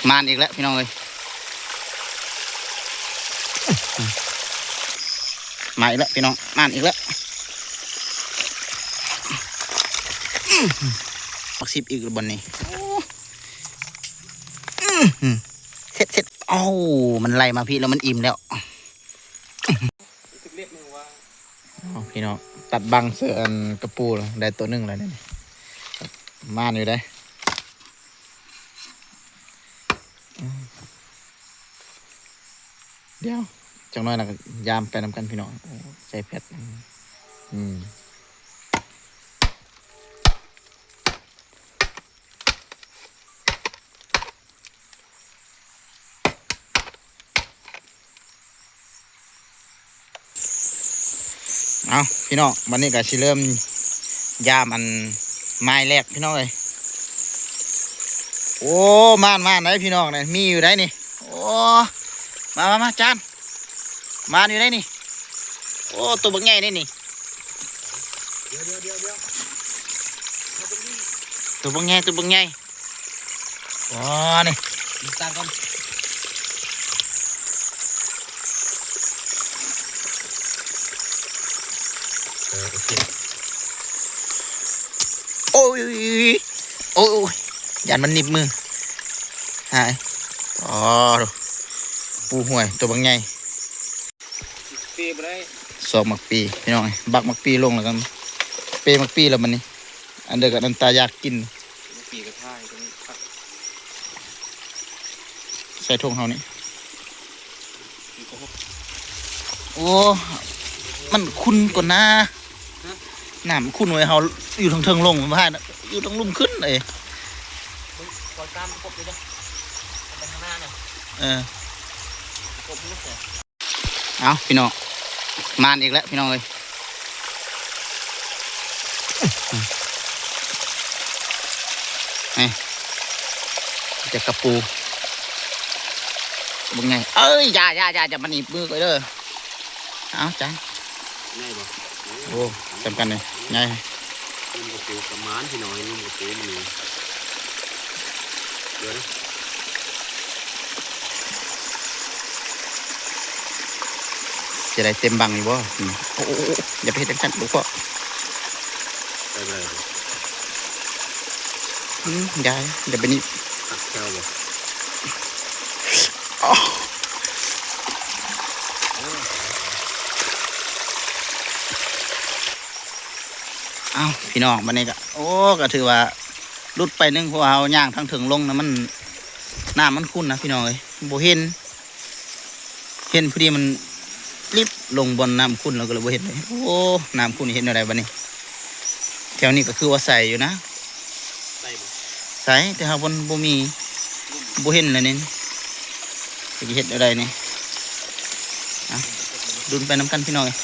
ມານອີກແລ້ວພີ່ນ້ອງເອີຍ ມາອີກແລ້ວພີ່ນ້ອງ ມານອີກແລ້ວ ໝາກສິບອີກແລ້ວບ່ອນນີ້ ໂອ້ ເຊັດໆ ເອົ້າ ມັນໄລ່ມາພີ້ແລ້ວ ມັນອີ່ມແລ້ວ. ເອົາ ພີ່ນ້ອງ ຕັດບັງໃສ່ອັນກະປູ ໄດ້ໂຕໜຶ່ງແລ້ວນີ້ ມານຢູ່ເດ້. ດຽວຈັກໜ້ອຍລະກໍຢາມໄປນຳກັນພີ່ນ້ອງ. ໂອ້ ໃສ່ແພັດ ອືມ. ເອົາ ພີ່ນ້ອງ ບັດນີ້ກໍຊິເລີ່ມຢາມອັນໄມ້ແລກພີ່ນ້ອງເອີຍ. ໂອ້ ມານໆ ໄດ໋ພີ່ນ້ອງ ນີ້ມີຢູ່ໄດ໋ນີ້. ໂອ້ ມາໆໆ ຈານ ມານຢູ່ໄດ໋ນີ້. ໂອ້ ໂຕບັກໃຫຍ່ເດ້ນີ້ ໂຕບັກໃຫຍ່ ໂຕບັກໃຫຍ່. ອໍ ນີ້ ຕັ້ງກ່ອນ ເອີ ໂອເຄ. ໂອ້ຍ ໂອ້ຍ ຢ້ານມັນໜິບມື ຫາຍ. ອໍ ໂທ້ ປູຫ້ວຍ ໂຕບັກໃຫຍ່. ເປບໍ່ໄດ້ ຊອກໝາກປີພີ່ນ້ອງເອີຍ ບັກໝາກປີລົງແລ້ວກໍເປໝາກປີແລ້ວບັດນີ້ ອັນໃດກໍອັນຕາຢາກກິນ ໝາກປີກໍຖ່າຍຕົງນີ້ ໃສ່ຖົງເຮົານີ້. ໂອ້ ມັນຂຸ່ນກ່ອນນາ ຮະ ນ້ຳຂຸ່ນເວີຍ ເຮົາຢູ່ເທິງໆລົງ ມັນບໍ່ຫາຍ ຢູ່ເທິງລຸ່ມຂຶ້ນເອີຍ. ເບິ່ງ ຄອຍຕາມກົບຢູ່ເດີ ໄປທາງໜ້ານະ ເອີ ກົບຢູ່. ເອົາ ພີ່ນ້ອງ ມານອີກແລ້ວພີ່ນ້ອງເອີຍ ນີ້ ແຕ່ກະປູ ເບິ່ງໄງ ເອີຍ ຢ່າ ຢ່າ ຢ່າ ຢ່າມາໜີບມືຂ້ອຍເດີ. ເອົາ ຈານ ໃຫຍ່ບໍ່? ໂອ້ ສ່ຳກັນເລີຍ ໃຫຍ່. ງຸ້ມກະປູກະໝານພີ່ນ້ອງ ງຸ້ມກະປູມື້ນີ້ ເດີນະ ຈະໄດ້ເຕັມບັງຢູ່ບໍ່? ອືມ ໂອ້ ໂອ້ ໂອ້ ຢ່າໄປເຮັດຈັ່ງຊັ້ນລູກພໍ່ ໄປບໍ່ໄດ້. ອືມ ຢ່າ ຢ່າໄປນີ້ ຕັດແຂ້ວບໍ່? ອໍ ອ້າວ ພີ່ນ້ອງ ບັດນີ້ກໍ ໂອ້ ກໍຖືວ່າຫຼຸດໄປໜຶ່ງ ເພາະວ່າເຮົາຍ່າງທາງເທິງລົງນະ ມັນ ນ້ຳມັນຂຸ່ນນະ ພີ່ນ້ອງເອີຍ ບໍ່ເຫັນ ເຫັນພໍດີມັນລິບລົງບ່ອນນ້ຳຂຸ່ນ ແລ້ວກໍເລີຍບໍ່ເຫັນເລີຍ. ໂອ້ ນ້ຳຂຸ່ນເຮັດແນວໃດບັດນີ້? ແຖວນີ້ກໍຄືວ່າໃສຢູ່ນະ ໃສບໍ່? ໃສ ແຕ່ຫາກມັນບໍ່ມີ ບໍ່ເຫັນແລ້ວນີ້ ຈະເຮັດແນວໃດນີ້? ອ່ະ ລຸ້ນໄປນຳກັນ ພີ່ນ້ອງເອີຍ.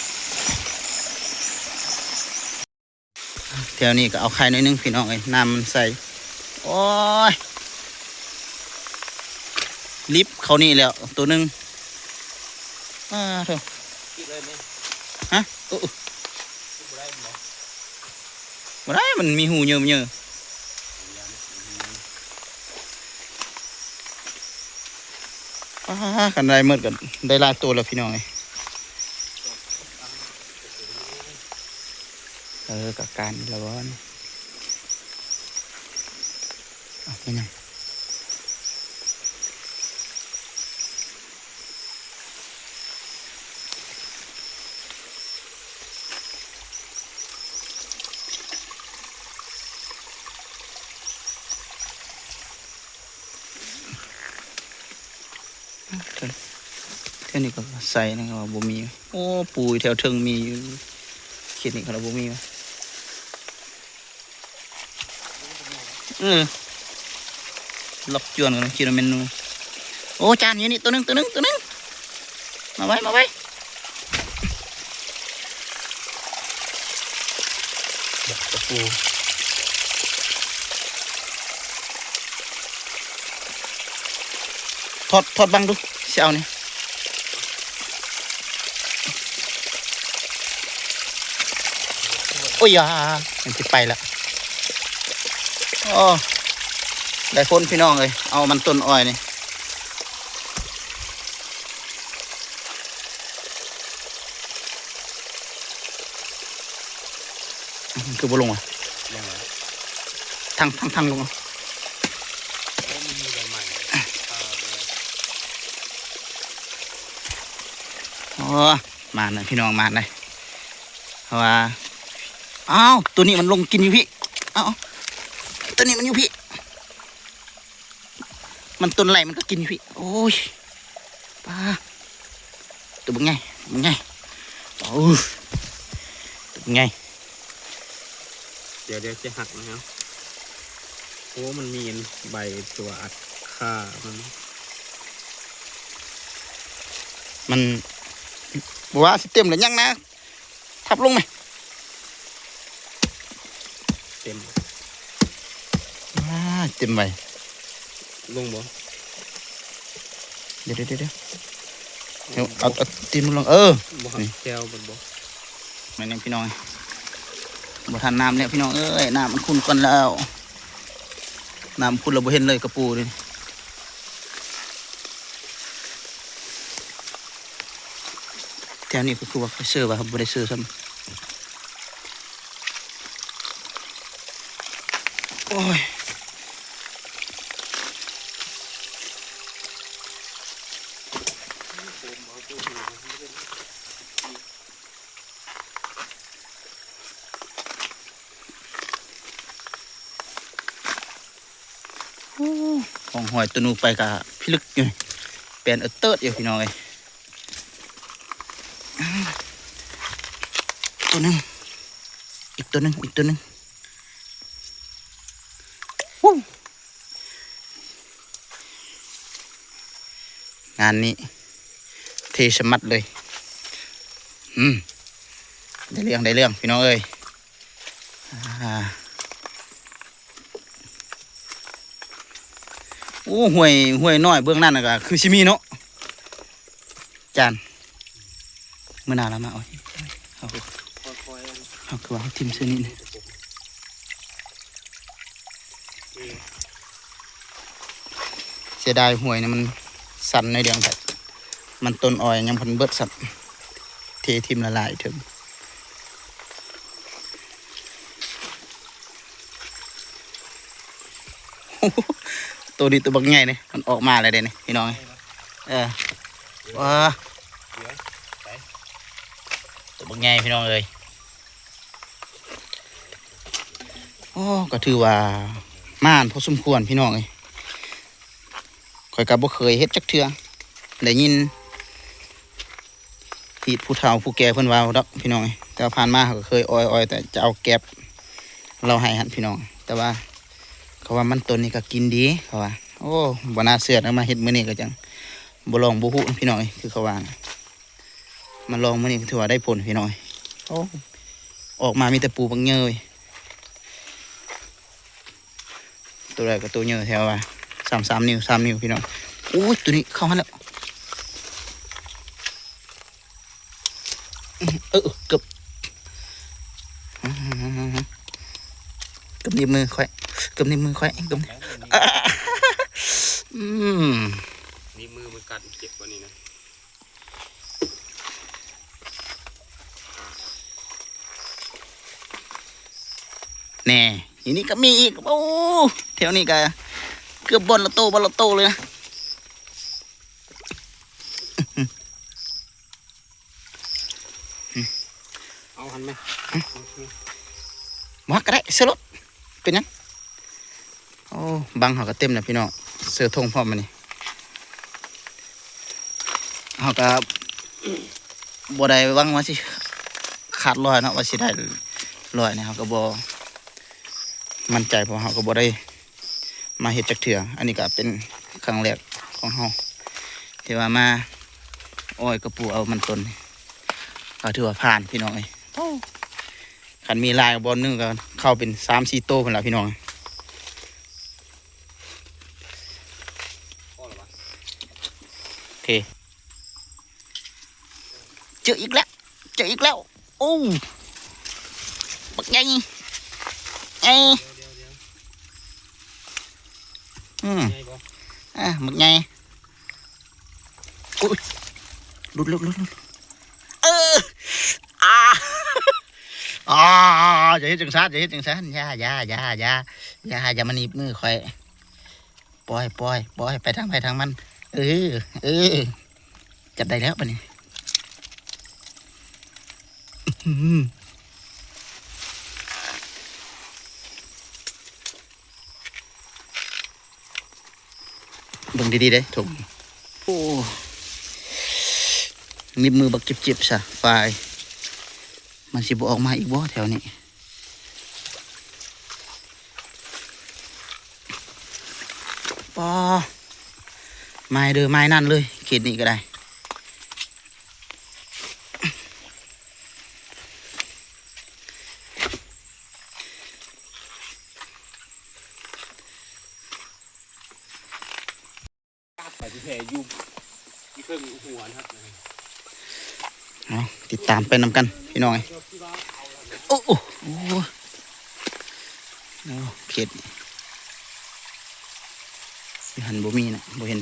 ແຖວນີ້ກໍເອົາໄຂ່ໜ້ອຍໜຶ່ງ ພີ່ນ້ອງເອີຍ ນ້ຳມັນໃສ. ໂອ້ຍ ລິບເຂົ້ານີ້ແລ້ວໂຕໜຶ່ງ. ອ້າໂທ້ ກິນເລີຍນີ້ ຮະ? ເອີ ກິນບໍ່ໄດ້ບໍ່? ບໍ່ໄດ້ ມັນມີຮູເຍີ້ໆ. ອ້າ ຄັນໄດ້ໝົດກໍໄດ້ຫຼາຍໂຕແລ້ວ ພີ່ນ້ອງເອີຍ. ເອີ ກະການລະວະນີ້ ເອົາ ແມ່ນຫຍັງ? ແຖວນີ້ກໍໃສນະ ວ່າບໍ່ມີ. ໂອ້ ປູຢູ່ແຖວເທິງມີຢູ່ ເຂດນີ້ກໍບໍ່ມີ. ເອີ ລັອກຈວນກັນ ຄິດວ່າແມ່ນໜູ. ໂອ້ ຈານ ຢູ່ນີ້ ໂຕໜຶ່ງ ໂຕໜຶ່ງ ໂຕໜຶ່ງ. ມາໄວ ມາໄວ ຕະປູ. ຖອດ ຖອດບັງດູ ຊິເອົານີ້. ໂອ້ຍຢາ ມັນຊິໄປລະ. ໂອ້ ໄດ້ຜົນພີ່ນ້ອງເອີຍ ເອົາມັນຕົ້ນອ້ອຍນີ້ ຄືບໍ່ລົງວະ? ລົງແລ້ວ ທັງ ທັງ ທັງລົງ ໂອ້ ມັນມີໃບໃໝ່ ໂອ້ ມານນະພີ່ນ້ອງ ມານນະ ເພາະວ່າ ອ້າວ ໂຕນີ້ມັນລົງກິນຢູ່ພີ້ ເອົາ ໂຕນີ້ມັນຢູ່ພີ້ ມັນຕົ້ນໄຫຼມັນກໍກິນຢູ່ພີ້ ໂອ້ຍ ປາ ໂຕບັກໃຫຍ່ ບັກໃຫຍ່ ໂອ້ ໂຕບັກໃຫຍ່ ດຽວ ດຽວຈະຫັກນະ ໂອ້ ມັນມີອັນໃບຕົວອັດຂາມັນ ມັນ ບໍ່ວ່າຊິເຕັມແລ້ວຍັງນະ ທັບລົງແມະ ເຕັມ ວ້າ ເຕັມໄວ ລົງບໍ່? ດຽວ ດຽວ ດຽວ ດຽວ ເອົາ ເອົາຕີນມັນລົງ ເອີ ບໍ່ຮັບແຄວມັນບໍ່? ແມ່ນຫຍັງພີ່ນ້ອງ ບໍ່ທັນນ້ຳແລ້ວພີ່ນ້ອງເອີຍ ນ້ຳມັນຂຸ່ນກ່ອນແລ້ວ ນ້ຳຂຸ່ນແລ້ວບໍ່ເຫັນເລີຍກະປູນີ້ ແຖວນີ້ກໍຄືວ່າເຊີວ່າບໍ່ໄດ້ເຊີຊ້ຳ ໂອ້ຍ ໂອ້ ຂອງຫ້ອຍໂຕນູໄປກະພິລຶກຢູ່ ແປນເອີເຕີດຢູ່ພີ່ນ້ອງເອີຍ ໂຕໜຶ່ງ ອີກໂຕໜຶ່ງ ອີກໂຕໜຶ່ງ ງານນີ້ເທ່ຊະມັດເລີຍ ອືມ ໄດ້ເລື່ອງ ໄດ້ເລື່ອງພີ່ນ້ອງເອີຍ ອ່າ ໂອ້ ຫ້ວຍ ຫ້ວຍນ້ອຍເບື້ອງນັ້ນນະກະຄືຊິມີເນາະ ຈານ ມື້ໜ້າລາວມາເອົາ ເຮົາ ເຮົາຄືວ່າເຮົາຖິ້ມໃສ່ນີ້ ເສຍດາຍຫ້ວຍນີ້ມັນຊັນໜ້ອຍດຽວ ມັນຕົ້ນອ້ອຍຍັງບໍ່ທັນເບິດຊ້ຳ ເທຖິ້ມລະລາຍເຖິງ ໂຕນີ້ໂຕບັກໃຫຍ່ນີ້ ມັນອອກມາແລ້ວເດ້ນີ້ພີ່ນ້ອງ ເອີ ວ້າ ໂຕບັກໃຫຍ່ພີ່ນ້ອງເອີຍ ໂອ້ ກໍຖືວ່າໝານພໍສົມຄວນພີ່ນ້ອງເອີຍ ຂ້ອຍກໍບໍ່ເຄີຍເຮັດຈັກເທື່ອ ໄດ້ຍິນ ທີ່ຜູ້ເຖົ້າຜູ້ແກ່ເພິ່ນເວົ້າດອກພີ່ນ້ອງເອີຍ ແຕ່ວ່າຜ່ານມາເຮົາກໍເຄີຍອ້ອຍໆ ແຕ່ຈະເອົາແກບເລົ່າໃຫ້ຫັ້ນພີ່ນ້ອງ ແຕ່ວ່າເຂົາວ່າມັນຕົ້ນນີ້ກໍກິນດີ ເຂົາວ່າ ໂອ້ ບໍ່ໜ້າເຊື່ອນະ ມາເຮັດມື້ນີ້ກໍຈັ່ງບໍ່ລອງບໍ່ຮູ້ພີ່ນ້ອງເອີຍ ຄືເຂົາວ່ານະ ມາລອງມື້ນີ້ກໍຖືວ່າໄດ້ຜົນພີ່ນ້ອງເອີຍ ໂອ້ ອອກມາມີແຕ່ປູບັກເຍີ້ຍ. ໂຕໃດກໍໂຕໃຫຍ່ແທ້ວ່າ ສາມ ສາມນິ້ວ ສາມນິ້ວພີ່ນ້ອງ ໂອ້ຍ ໂຕນີ້ເຂົ້າຫັ້ນແລ້ວ ເອີ ເອີ ເກືອບ ເກືອບໜີບມືຂ້ອຍ ເກືອບໜີບມືຂ້ອຍ ເກືອບ ອືມ ໜີບມືມັນກັດເຈັບກວ່ານີ້ນະ. ແນ່ ຢູ່ນີ້ກໍມີອີກ ໂອ້ ແຖວນີ້ກໍເກືອບບ່ອນລະໂຕ ບ່ອນລະໂຕເລີຍນະ ເອົາຫັ້ນແມະ ບໍ່ຮັກກໍໄດ້ ເຊີໂລດ ເປັນຫຍັງ? ໂອ້ ບັງເຮົາກໍເຕັມແລ້ວພີ່ນ້ອງ ເສື້ອຖົງພ້ອມມື້ນີ້ ເຮົາກໍບໍ່ໄດ້ຫວັງວ່າຊິຂາດຮ້ອຍເນາະ ວ່າຊິໄດ້ຮ້ອຍນີ້ ເຮົາກໍບໍ່ໝັ້ນໃຈ ເພາະເຮົາກໍບໍ່ໄດ້ມາເຮັດຈັກເທື່ອ ອັນນີ້ກໍເປັນຄັ້ງແລກຂອງເຮົາ ທີ່ວ່າມາອ້ອຍກະປູເອົາມັນຕົ້ນ ກໍຖືວ່າຜ່ານພີ່ນ້ອງເອີຍ ໂອ້ ຄັນມີຫຼາຍບ່ອນໜຶ່ງກໍເຂົ້າເປັນສາມສີ່ໂຕພຸ້ນລະພີ່ນ້ອງ ໂອເຄ ເຈີອີກແລ້ວ ເຈີອີກແລ້ວ ໂອ້ ບັກໃຫຍ່ ໃຫຍ່ ດຽວ ດຽວ ດຽວ. ບັກໃຫຍ່ ອຸ້ຍ ຫຼຸດ ຫຼຸດ ຫຼຸດ ຫຼຸດ ເອີ ອາ ອາ ຢ່າເຮັດຈັ່ງຊັ້ນ ຢ່າເຮັດຈັ່ງຊັ້ນ ຢ່າ ຢ່າ ຢ່າ ຢ່າ ຢ່າ ຢ່າມາໜີບມືຂ້ອຍ ປ່ອຍ ປ່ອຍ ປ່ອຍ ໄປທາງໃຜທາງມັນ ເອີ ເອີ ຈັບໄດ້ແລ້ວບາດນີ້ ອື ເບິ່ງດີໆເດ້ ຖົງ ໂອ້ ໜີບມືບັກເຈັບໆຊະ ຝ້າຍ ມັນຊິບໍ່ອອກມາອີກບໍ່ແຖວນີ້ ປໍ ມາເດີ ມານັ້ນເລີຍ ເຂດນີ້ກໍໄດ້. ເອົາ ຕິດຕາມໄປນຳກັນພີ່ນ້ອງເອີຍ ໂອ້ ໂອ້ ໂອ້ ເຂດ ຢູ່ຫັ້ນບໍ່ມີນະ ບໍ່ເຫັນ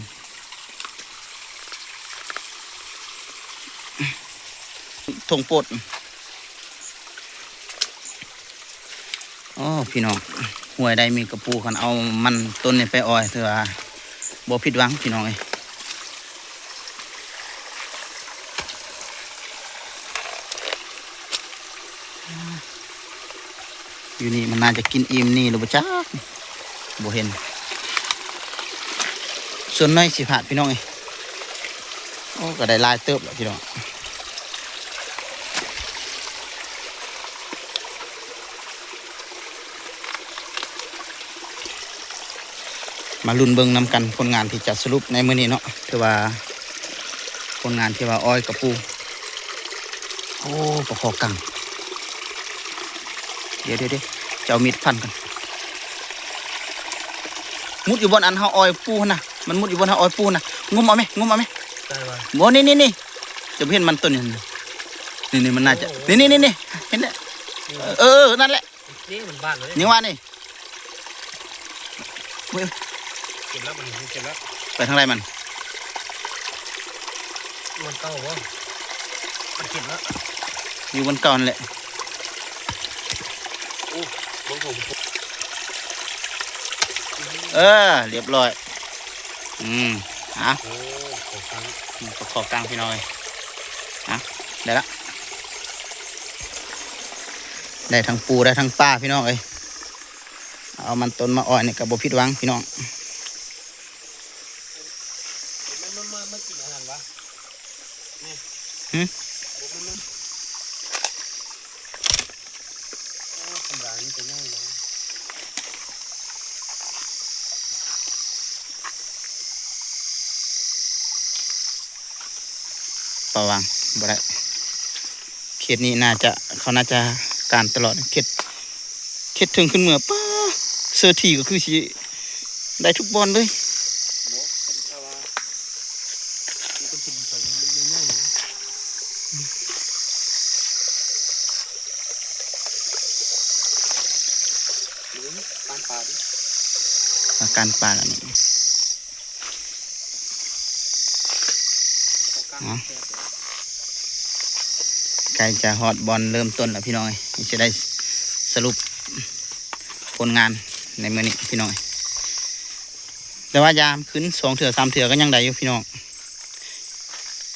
ທົ່ງໂປດ ໂອ້ ພີ່ນ້ອງ ຫ້ວຍໃດມີກະປູ ຄັນເອົາມັນຕົ້ນນີ້ໄປອອຍ ຖືວ່າບໍ່ຜິດຫວັງພີ່ນ້ອງເອີຍ. ຢູ່ນີ້ມັນໜ້າຈະກິນອີ່ມນີ້ຫຼືບໍ່ຈັກ ບໍ່ເຫັນ ສ່ວນໜ້ອຍຊິພາດພີ່ນ້ອງເອີຍ ໂອ້ ກໍໄດ້ຫຼາຍເຕີບແລ້ວພີ່ນ້ອງ ມາລຸ້ນເບິ່ງນຳກັນ ຜົນງານທີ່ຈະສະຫຼຸບໃນມື້ນີ້ເນາະ ຖືວ່າຜົນງານທີ່ວ່າອ້ອຍກະປູ ໂອ້ ປາຄໍ່ກັງ ດຽວໆ ຈະເອົາມີດຟັນກ່ອນ ມຸດຢູ່ບ່ອນອັນເຮົາອ້ອຍປູຫັ້ນນະ ມັນມຸດຢູ່ບ່ອນເຮົາອ້ອຍປູຫັ້ນນະ ງຸ້ມເອົາແມ ງຸ້ມເອົາແມ ໃສ່ວ່າ ບໍ່ ນີ້ໆໆ ຈະບໍ່ເຫັນມັນຕົວນີ້ ນີ້ໆ ມັນໜ້າຈະ ໂອ້ ນີ້ໆໆ ເຫັນແລ້ວ ເອີ ນັ້ນແຫຼະ ນີ້ມັນບາດເລີຍ ຍັງວ່ານີ້ ເກັບແລ້ວ ເກັບແລ້ວ ໄປທາງໃດມັນ ຢູ່ບ່ອນເກົ່າບໍ່ ມັນເກັບແລ້ວ ຢູ່ບ່ອນເກົ່າຫັ້ນແຫຼະ ໂອ້ ເບິ່ງຜົມ ເອີ ລຽບຮ້ອຍ ອືມ ອາ ໂອ້ ຂໍກາງ ຂໍກາງພີ່ນ້ອງເອີຍ ອາ ໄດ້ລະ ໄດ້ທັງປູ ໄດ້ທັງປາພີ່ນ້ອງເອີຍ ເອົາມັນຕົ້ນມາອ້ອຍນີ້ກໍບໍ່ຜິດຫວັງພີ່ນ້ອງ ມັນ ມັນ ມັນ ມັນກິນອາຫານວະ ນີ້ ຫຶ ບໍ່ ມັນ ມັນ ໂອ້ ທຳລາຍມັນກໍໃຫຍ່ນະ ປະຫວ່າງ ບໍ່ໄດ້ ເຂດນີ້ໜ້າຈະ ເຂົາໜ້າຈະການຕະຫຼອດ ເຂດ ເຂດເທິງຂຶ້ນເມືອ ປາ ເຊີຖີ່ກໍຄືຊິໄດ້ທຸກບ່ອນເລີຍ ບໍ່ ຄັນຖ້າວ່າ ການປາແລ້ວນີ້ ເນາະ ໃກ້ຈະຮອດບ່ອນເລີ່ມຕົ້ນແລ້ວພີ່ນ້ອງເອີຍ ຊິໄດ້ສະຫຼຸບຜົນງານໃນມື້ນີ້ພີ່ນ້ອງເອີຍ ແຕ່ວ່າຢາມຂຶ້ນສອງເທື່ອສາມເທື່ອກໍຍັງໄດ້ຢູ່ພີ່ນ້ອງ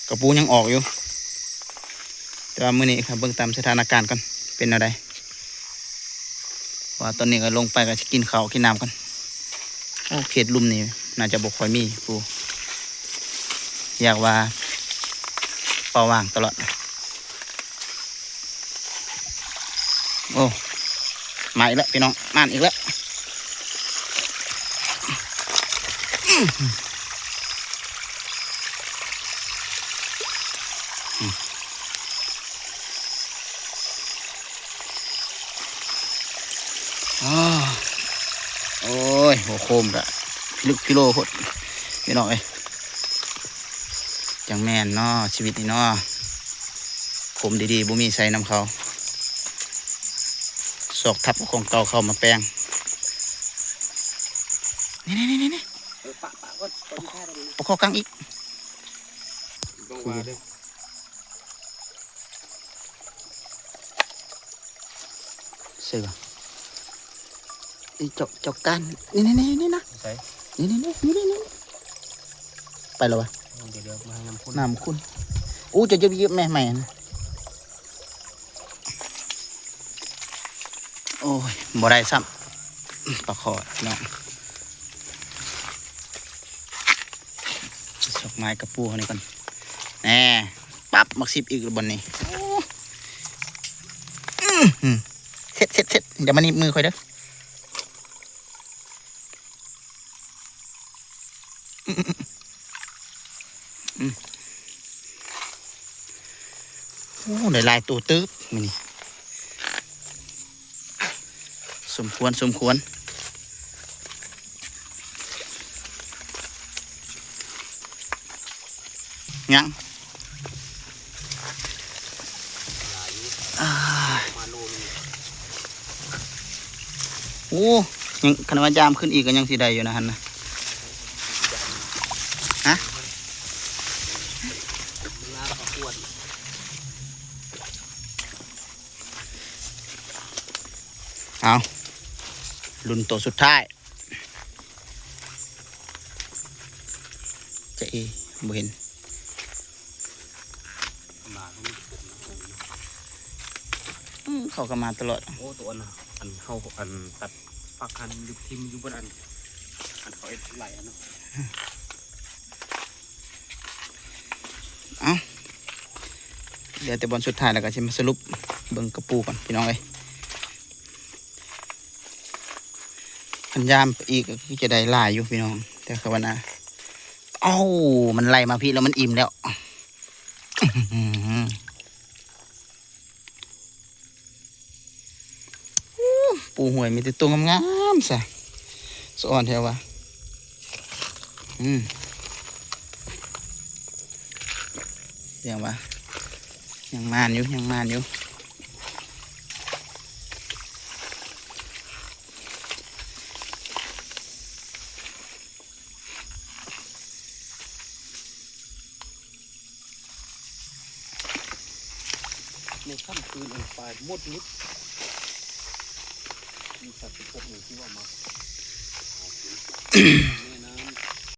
ກະປູຍັງອອກຢູ່ ແຕ່ວ່າມື້ນີ້ເບິ່ງຕາມສະຖານະການກ່ອນ ເປັນແນວໃດ ວ່າຕອນນີ້ກໍລົງໄປກໍຊິກິນເຂົ້າກິນນ້ຳກ່ອນ ໂອ້ ເຂດລຸ່ມນີ້ໜ້າຈະບໍ່ຄ່ອຍມີປູ ຢາກວ່າເປົ່າວ່າງຕະຫຼອດ ໂອ້ ມາອີກແລ້ວພີ່ນ້ອງ ມາອີກແລ້ວ ໂອ້ຍ ຫົວໂຄມກະພິລຶກພິໂລໂພດ ພີ່ນ້ອງເອີຍ ຈັ່ງແມ່ນເນາະ ຊີວິດນີ້ເນາະ ຄົມດີໆ ບໍ່ມີໃສ່ນຳເຂົາ ຊອກທັບເອົາຂອງເກົ່າເຂົ້າມາແປງ ນີ້ໆໆໆ ເອີ ປະ ປະກ່ອນ ປະ ປາຄໍກັງອີກ ບໍ່ວ່າເດີ້ ໃສ່ວ່າ ນີ້ເຈົ້າ ເຈົ້າກ້ານ ນີ້ໆໆ ນີ້ນະ ໃສ ນີ້ໆໆ ນີ້ໆ ໄປແລ້ວວະ ເດີໆ ມາຫານ້ຳຂຸ້ນ ນ້ຳຂຸ້ນ ໂອ້ ຈະຢືບໆ ແມ່ໃໝ່ນະ ໂອ້ຍ ບໍ່ໄດ້ຊ້ຳ ປາຄໍພີ່ນ້ອງ ຊອກໄມ້ກະປູເຮົານີ້ກ່ອນ ແນ່ ປັບ ໝາກສິບອີກແລ້ວບ່ອນນີ້ ໂອ້ ອື ເຊັດໆໆ ຢ່າມາໜີບມືຂ້ອຍເດີ້ ອືມ ໂອ້ ໄດ້ຫຼາຍໂຕເຕີບມື້ນີ້ ສົມຄວນ ສົມຄວນ ຍັງ ຫຼາຍຢູ່ ອ່າ ປະມານໂລໜຶ່ງ ໂອ້ ຍັງ ຄັນວ່າຢາມຂຶ້ນອີກກໍຍັງຊິໄດ້ຢູ່ນະຫັ້ນນະ ຮະ ເອົາ ລຸ້ນໂຕສຸດທ້າຍ ຈະເອ ບໍ່ເຫັນ ອືມ ເຂົາກໍມາຕະຫຼອດ ໂອ້ ໂຕອັນ ອັນເຮົາ ອັນຕັດຝັກຫັ້ນຢູ່ ຖິ້ມຢູ່ບ່ອນອັນ ອັນເຂົາເຮັດໄລ່ຫັ້ນເນາະ ເອົ້າ ເຫຼືອແຕ່ບ່ອນສຸດທ້າຍ ແລ້ວກໍຊິມາສະຫຼຸບເບິ່ງກະປູກ່ອນ ພີ່ນ້ອງເອີຍ. ຄັນຢາມໄປອີກກໍຄືຈະໄດ້ຫຼາຍຢູ່ພີ່ນ້ອງ ແຕ່ຄືວ່ານະ ເອົ້າ ມັນໄຫຼມາພີ້ແລ້ວ ມັນອີ່ມແລ້ວ ອື້ຫື ໂອ້ ປູຫ້ວຍມີແຕ່ໂຕງາມໆຊະ ສະອອນແທ້ວ່າ ອືມ ສະແດງວ່າຍັງໝານຢູ່ ຍັງໝານຢູ່. ໃນຄ່ຳຄືນອັນປາຍໝົດມິດ ມີສັດເປັນພວກໜຶ່ງທີ່ວ່າມາ